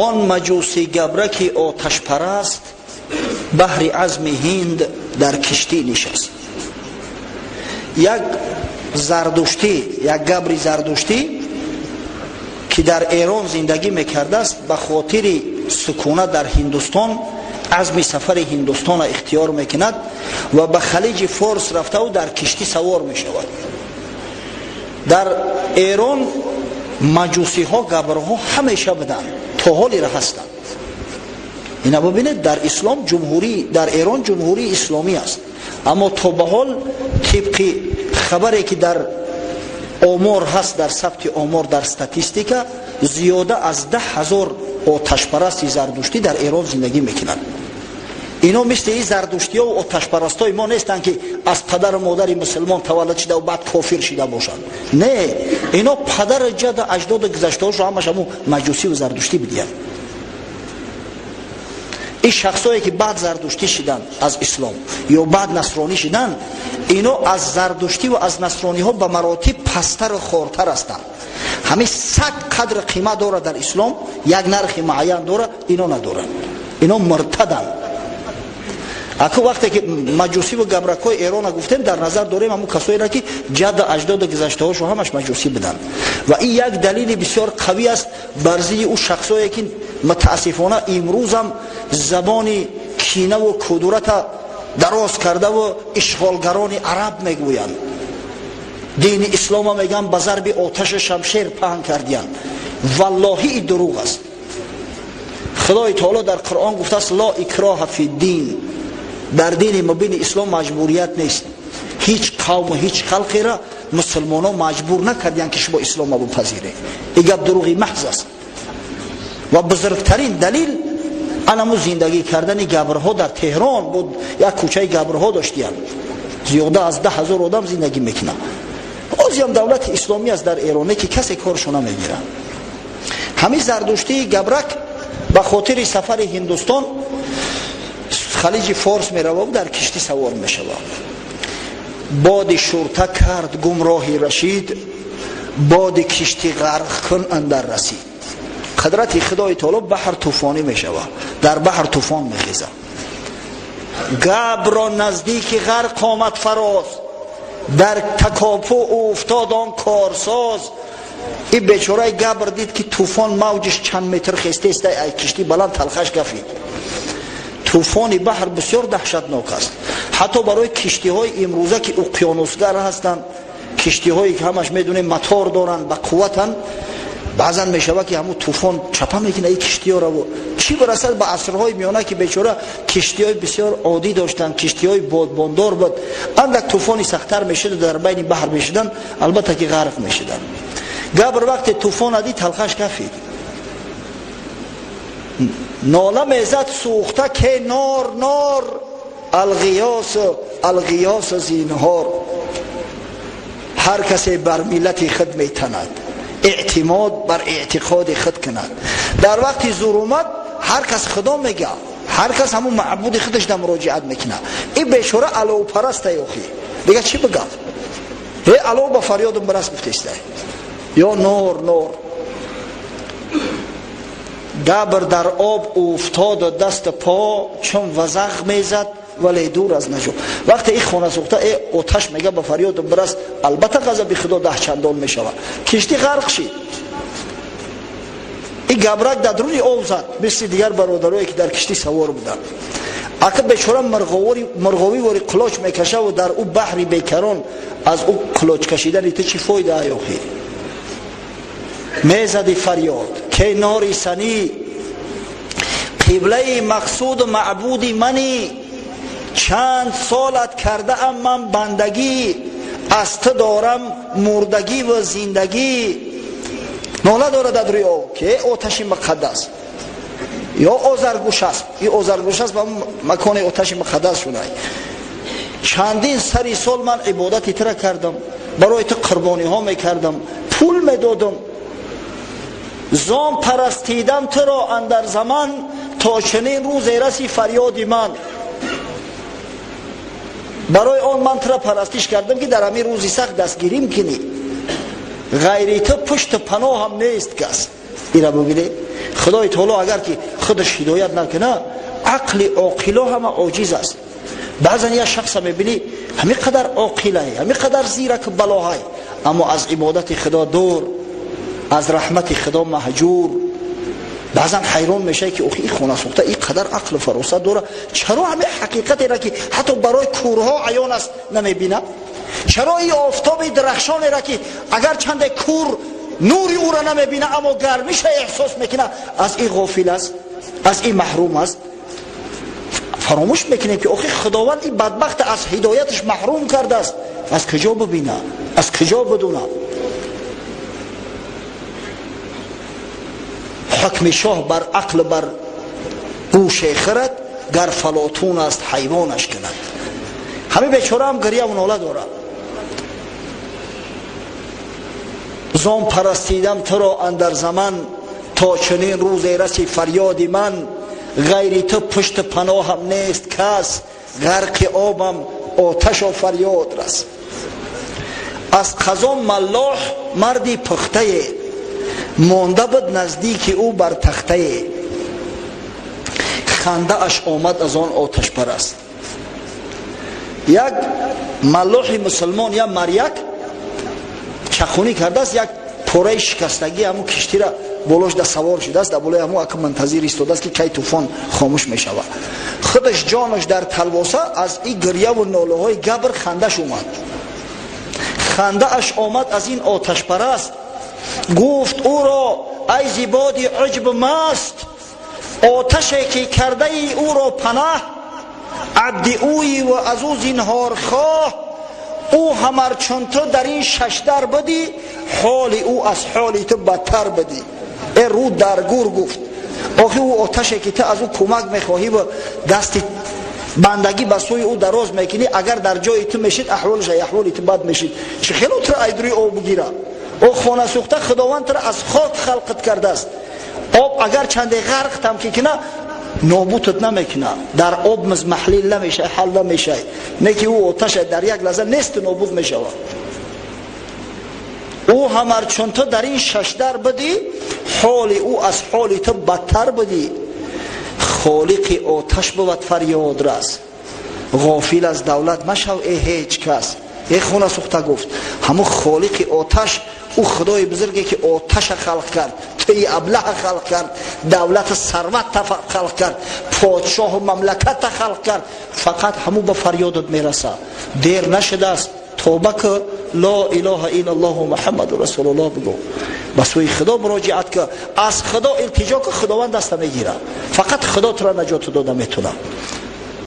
Он маҷусӣ габраки оташпараст баҳри азми ҳинд дар киштӣ нишаст. Як зардуштӣ, як габри зардуштӣ, ки дар Эрон зиндагӣ мекардааст, ба хотири сукунат дар Ҳиндустон азми сафари Ҳиндустонро ихтиёр мекунад ва ба Халиҷи Форс рафтаву дар киштӣ савор мешавад. Дар Эрон маҷусиҳо, габрҳо ҳамеша буданд, то ҳолира ҳастанд. Ина бибинед, дар ислом ҷумҳурӣ, дар Эрон ҷумҳурии исломӣ аст, аммо то ба ҳол тибқи хабаре, ки дар омор ҳаст, дар сабти омор, дар статистика, зиёда аз 10 000 оташпарасти зардуштӣ дар Эрон зиндагӣ мекунанд. Ино мисли ин зардуштиҳо оташпарастои мо нестанд, ки аз падару модари мусулмон таваллуд шида баъд кофир шида бошанд. Не, ино падару ҷаду аҷдоду гузаштаҳошо ҳамаш ҳамун маҷусиву зардуштӣ будиянд. Ин шахсое, ки баъд зардуштӣ шиданд аз ислом ё баъд насронӣ шиданд, ино аз зардуштӣ ва аз насрониҳо ба маротиб пасттару хортар ҳастанд. Ҳамин саг қадр қимат дорад дар ислом, як нархи муайян дорад, ино надоранд, ино муртаданд. Аку вақте ки маҷусиву габракҳои Эрона гуфтем, дар назар дорем ҳамун касоеро, ки ҷадду аҷдоду гузаштаҳошо ҳамаш маҷусӣ буданд. Ва ин як далели бисёр қавӣ аст бар зидди ӯ шахсое, ки мутаассифона имрӯзам забони кинаву кудурата дароз кардаву ишғолгарони араб мегӯянд, дини ислома мегӯянд ба зарби оташу шамшер паҳн кардиянд. Валлоҳи, и дурӯғ аст. Худои таоло дар Қуръон гуфтааст: «Ло икроҳа фи дин». Дар дини мубини ислом маҷбурият нест. Ҳеҷ қавму ҳеҷ халқеро мусулмонон маҷбур накардиянд, ки шумо ислома бипазиред. И гап дурӯғи маҳз аст. Ва бузургтарин далел анаму зиндагӣ кардани габрҳо дар Теҳрон буд. Як кӯчаи габрҳо доштиянд, зиёда аз 10 000 одам зиндагӣ мекунад. Ҳозиам давлати исломӣ аст дар Эроне, ки касе коршо намегирад. Ҳамин зардуштии габрак ба хотири сафари Ҳиндустон Халиҷи Форс меравад, дар киштӣ савор мешавад. Боди шурта кард гумроҳи рашид, боди киштӣ ғарқ кун андар расид. Қудрати Худои таоло, баҳр тӯфонӣ мешавад, дар баҳр тӯфон мехезад. Габро наздики ғарқ омад фароз, дар такопӯ уфтод он корсоз. И бечораи габр дид, ки тӯфон мавҷиш чанд метр хестеста, ай киштӣ баланд талхаш гафид. Тӯфони баҳр бисёр даҳшатнок аст, ҳатто барои киштиҳои имрӯза, ки уқёнусгар ҳастанд, киштиҳое ки ҳамаш медонем мотор доранд, ба қувватанд. Баъзан мешавад, ки ҳамун тӯфон чапа мекунад и киштиҳоро. Чӣ барасад ба асрҳои миёна, ки бечора киштиҳои бисёр оддӣ доштанд, киштиҳои бодбондор буд. Андак тӯфони сахттар мешуд, дар байни баҳр мешуданд, албатта ки ғарқ мешуданд. Габр вақте тӯфон дид, талхаш кафид, нола мезад сӯхта, ке нор, нор, алғиёс, алғиёс, зинҳор. Ҳар касе бар миллати худ метанад, эътимод бар эътиқоди худ кунад. Дар вақти зур омад, ҳар кас худо мега, ҳар кас ҳамун маъбуди худаш да муроҷиат мекунад. Ин бечора аловпараста, охи дига чӣ бигам? Э, алов, ба фарёдум бирас, гуфтеста: «Ё нор, нор!» Габр дар об уфтоду дасту по чун вазағ мезад, вале дур аз наҷо. Вақте ин хона сӯхта э оташ мега, ба фарёдум бирас, албатта ғазаби Худо даҳчандон мешавад. Киштӣ ғарқ шид. Ин габрак дар дуруни об зад, мисли дигар бародарое, ки дар киштӣ савор буданд. Ака бечора мурғовӣ вори қулоч мекашаву дар ӯ баҳри бекарон аз ӯ қулоч кашидани ту чӣ фоида, охи? Мезади фарёд, ке нори санӣ, қиблаи мақсуду маъбуди мани, чанд солат кардаам ман бандагӣ, аз ту дорам мурдагӣ ва зиндагӣ. Нола дорад дар рӯи об, ки оташи муқаддас, ё Озаргӯшасп. И Озаргӯшасп ба макони оташи муқаддас шудай. Чандин сари сол ман ибодати тура кардам, барои ту қурбониҳо мекардам, пул медодам, зон парастидам туро андар заман, то чунин рӯзе раси фарёди ман. Барои он ман тура парастиш кардам, ки дар ҳамин рӯзи сахт дастгирим кунӣ. Ғайри ту пушту паноҳам нест кас. Ира бубине, Худои таоло агар ки худаш ҳидоят накуна, ақли оқило ҳама оҷиз аст. Баъзан як шахса мебинӣ, ҳамин қадар оқилай, ҳамин қадар зирак балоҳай, аммо аз ибодати Худо дур, аз раҳмати Худо маҳҷур. Баъзан ҳайрон мешавӣ, ки охи, ин хонасӯхта ин қадар ақлу фаросат дора, чаро ҳамин ҳақиқатеро, ки ҳатто барои кӯрҳо аён аст, намебинад? Чаро ин офтоби дарахшонеро, ки агар чанде кӯр нури ӯро намебина, аммо гармиша эҳсос мекунад, аз ин ғофил аст, аз ин маҳрум аст? Фаромӯш мекунем, ки охи, Худованд ин бадбахта аз ҳидояташ маҳрум кардааст. Аз куҷо бибина, аз куҷо бидуна? Ҳукми шоҳ бар ақл бар гӯше хирад, гар фалотун аст, ҳайвонаш кунад. Ҳамин бечора ҳам гирьяву нола дорад. Зон парастидам туро андар заман, то чунин рӯзе раси фарёди ман. Ғайри ту пушти паноҳам нест кас, ғарқи обам, оташо фарёд рас. Аз қазон маллоҳ марди пухтае монда буд, наздики ӯ бар тахтае. Хандааш омад аз он оташпараст. Як маллоҳи мусулмон, як маряк чахунӣ кардааст, як пораи шикастагӣ ҳамун киштира болош да савор шудааст, дар болои ҳамун ака мунтазир истодааст, ки кай тӯфон хомӯш мешавад. Худаш ҷонаш дар талвоса, аз ин гирьяву нолаҳои габр хандаш омад. Хандааш омад аз ин оташпараст. Гуфт ӯро: ай зибоди уҷб маст, оташе ки кардаи ӯро панаҳ, абди ӯи ва аз ӯ зинҳорхоҳ. Ӯ ҳамар чун ту дар ин шашдар будӣ, ҳоли ӯ аз ҳоли ту бадтар будӣ. Э рӯ дар гур гуфт: охи, ӯ оташе ки ту аз ӯ кӯмак мехоҳӣ ва дасти бандагӣ ба сӯи ӯ дароз мекунӣ, агар дар ҷои ту мешид, аҳволаш аҳволи ту бад мешид. Чӣ хело туро айдурӯи об бигира? О хонасӯхта, Худованд туро аз хок халқат кардааст. Об агар чанде ғарқтам ки кина, нобутат намекуна, дар об мазмаҳлил намешавӣ, ҳал намешавӣ. Не ки ӯ оташа дар як лаҳза несту нобуд мешавад. Ӯ ҳамар чун ту дар ин шашдар будӣ, ҳоли ӯ аз ҳоли ту бадтар будӣ. Холиқи оташ бувад фарёд рас, ғофил аз давлат машав, э ҳеҷ кас. Э хона сӯхта, гуфт, ҳамун холиқи оташ, ӯ Худои бузурге, ки оташа халқ кард, туи аблаҳа халқ кард, давлату сарватта халқ кард, подшоҳу мамлакатта халқ кард, фақат ҳамун ба фарёдат мераса. Дер нашудааст, тоба ку, ло илоҳа иллаллоҳу Муҳаммаду расулуллоҳ бигӯ, ба сӯи Худо муроҷиат ку, аз Худо илтиҷо ку, Худованд даста мегирад. Фақат Худо туро наҷоту дода метунад.